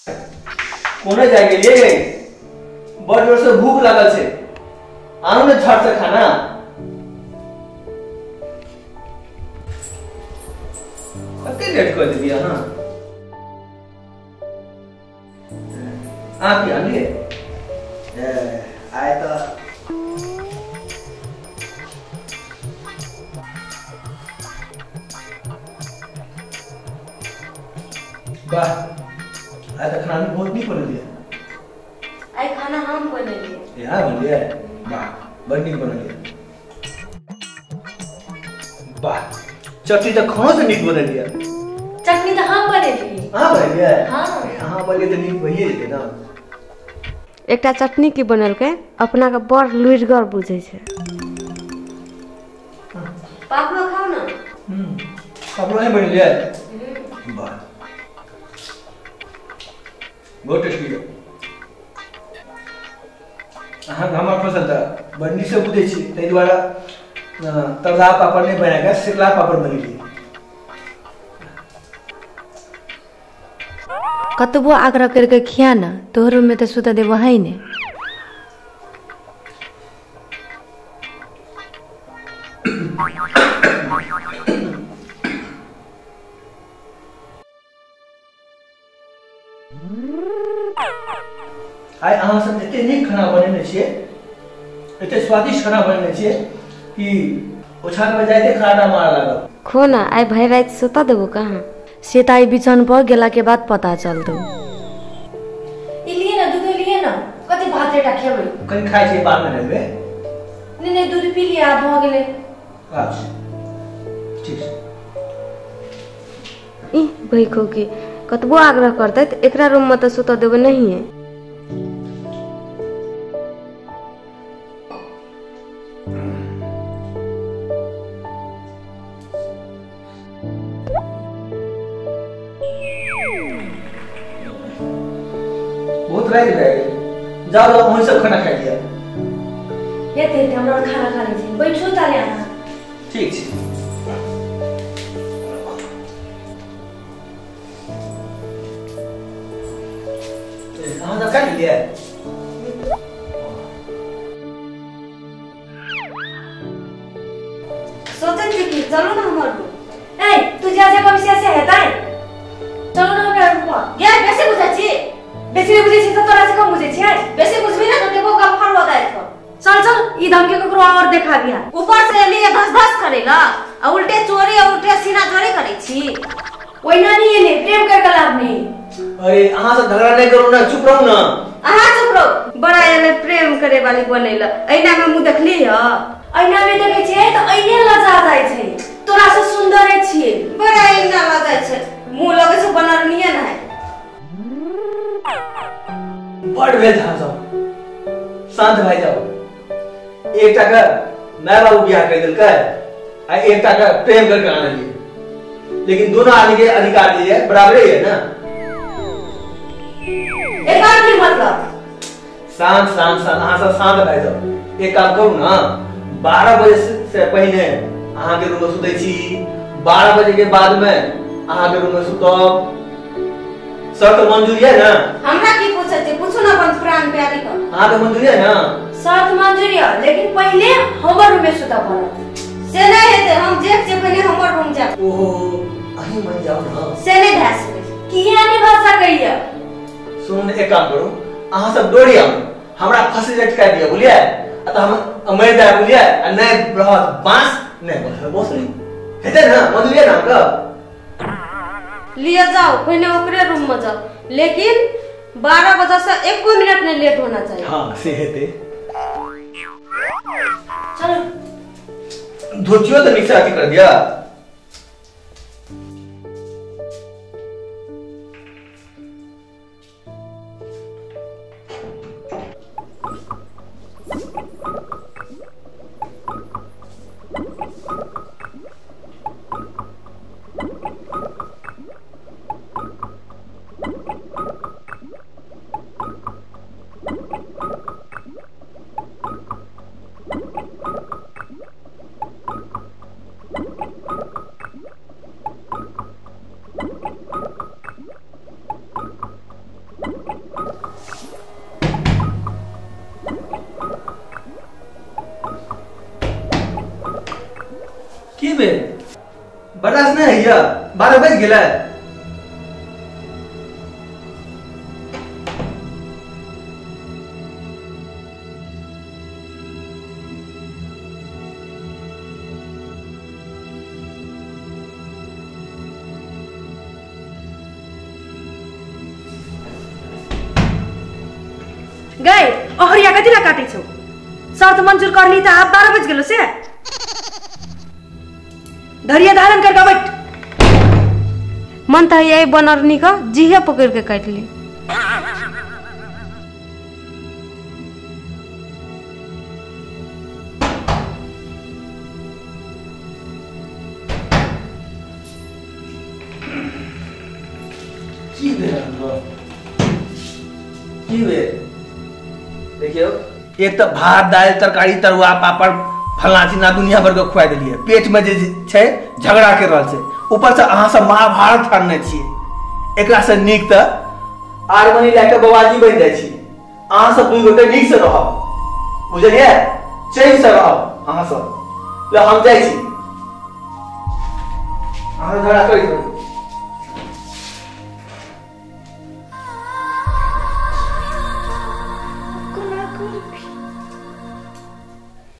कोने जाय गेलियै? बड़ जोर से भूख लागल छै, आनू ने झट से खाना। कते लेट कर देलियै अहाँ? अहाँ की आनलियै? आइ तऽ वाह, आइ तऽ खाना बहुत नीक बनेलियै। आइ खाना हम बनेलियै। यहाँ बनेलियै? वाह, बड़ नीक बनेलियै। वाह, चटनी तऽ खानो से नीक बनेलियै। चटनी तऽ हम बनेलियै। अहाँ बनेलियै? हाँ। अहाँ बनेलियै तऽ नीक भइए जेतै ने। एकटा चटनी की बनेलकै, अपना के बड़ लुरिगर बुझै छै। पापड़ो खाउ ने। पापड़ो नहीं बनेलियै? वाह, बहुत टेस्टी है। अहाँके हमर पसन्द तऽ बड़ नीकसँ बुझै छी, ताहि दुआरे तरला पापड़ नहि बना कऽ सिकला पापड़ बनेलियै। कतबो आग्रह करके खिया ने, तोहर रूम में तो सुता देबो है ने। आइ अहाँ सब एते नीक खाना बनेने छियै, एते स्वादिष्ट खाना बनेने छियै कि ओछान में जाइते खाना मार लागल। खो ना, आइ भरि राति सुता देबो कहाँ? से तऽ आइ बिछौन पर गेला के बाद पता चलतौ। ई लिए ना, दूध लिए ना, कते भात टा खेबै? कनि खाइ छियै, बाद में लेबै। नहीं नहीं, दूध पी लिया, आब भऽ गेलै। अच्छा ठीक छै। ई भैखो के कतबो आग्रह करतै तऽ एकरा रूम में तऽ सुतऽ देबै नहिये। बहुत राति भए गेल, जाओ जाओ वहीं सब खाना खा लिया। हेतै हेतै, हमरा खाना खा लै छी, बैठू ताले अहाँ। ठीक छै। अहाँ सब खा लेलियै? सोचै छी कि चलू ना हमर रूम। ए तू जा जा कभी से हेतै, चलू ना हमरा रूम पर। गे बेसी बुझै छी? बेसी बुझै छी तऽ तोरा से कम बुझै छियै? बेसी बुझबी ना तऽ देखो गम फरवा दाइ छौ। चल चल, ई धमकी ककरो और देखा दिया। ऊपर से एली धस धस करेला आ उल्टे चोरी आ उल्टे सीना चोरी करै छी। ओहिना नहीं एले, प्रेम कर के लाभ नहीं। अरे अहाँ सब झगड़ा नहीं करू ना, चुप रहू ना। अहाँ चुप रहू, बड़ा एले प्रेम करे वाली बनेला। ऐना में मुंह देखली ह? ऐना में देखै छियै तऽ ऐने लजा जाइ छै, तोरा से सुंदरे छियै। बड़ा ऐना लजा छै, मुंह लगै छै बनरनिये न है। बड़ भेल अहाँ सब, शांत भए जाओ। एकटा के my बाबू बियाह कर देलकै आ एकटा के प्रेम करके आनलियै, लेकिन दोनों आदमी के अधिकार जे है बराबरे है ना। एकर की मतलब? शांत शांत शांत, अहाँ सब शांत भए जाओ। एक काम करू ना, 12 बजे से पहिने अहाँ के रूम में सुतै छी, 12 बजे के बाद में अहाँ के रूम में सुतब। शर्त मंजूर है ना? हमरा की पूछै छी, पूछू ना अपन प्राण प्यारी के। अहाँ के मंजूर है ना? शर्त मंजूर है, लेकिन पहले हमर रूम में सुतब पड़त। से नहीं हेतै, हम जेब जे पहिने हमर रूम जाब। ओहो, अहीं मन जाओ ना। से नहीं भए सकै छै। किया नहीं भए सकैया? सुन, एक काम करू, अहाँ सब डोरी आउ, हमरा फंसी लटका दिया बुझलियै, आ तऽ हम मरि जायब बुझलियै, आ नहि रहत बांस नहि बस बसुरी हेतै ना? मंजूर है ना हमके? लिए जाओ, पहिने ओकरे रूम में जाओ, लेकिन 12 बजे से एको मिनट नहीं लेट होना चाहिए। हाँ से हेतै। चलो धोतियो तो नीक से अथी कर दिया। भेल? बर्दाश्त नहि होइया? 12 बजि गेलै। गई अहरिया कथी ला काटै छौ? शर्त मंजूर करली त आब 12 बज गेलो से धैर्य धारण कर के बैठ। मन त यही बनरनी का जीहे पकड़ के काट ली। की भेल? की भेल? देखियौ, एक तऽ भात दालि तरकारी तरुआ पापड़ फलना चिलना दुनिया भर के खुआ देलियै, पेट में जे छै झगड़ा कर रहल छै, ऊपर से अहाँ सब महाभारत ठानने छियै। एकरा से नीक तऽ आरमनी लए कऽ बबाजी बनि जाइ छी। अहाँ सब दुइ गोटे नीक से रहब, बुझलियै? चैन से रहब अहाँ सब। ल हम जाइ छी, अहाँ झगड़ा करैत रहू।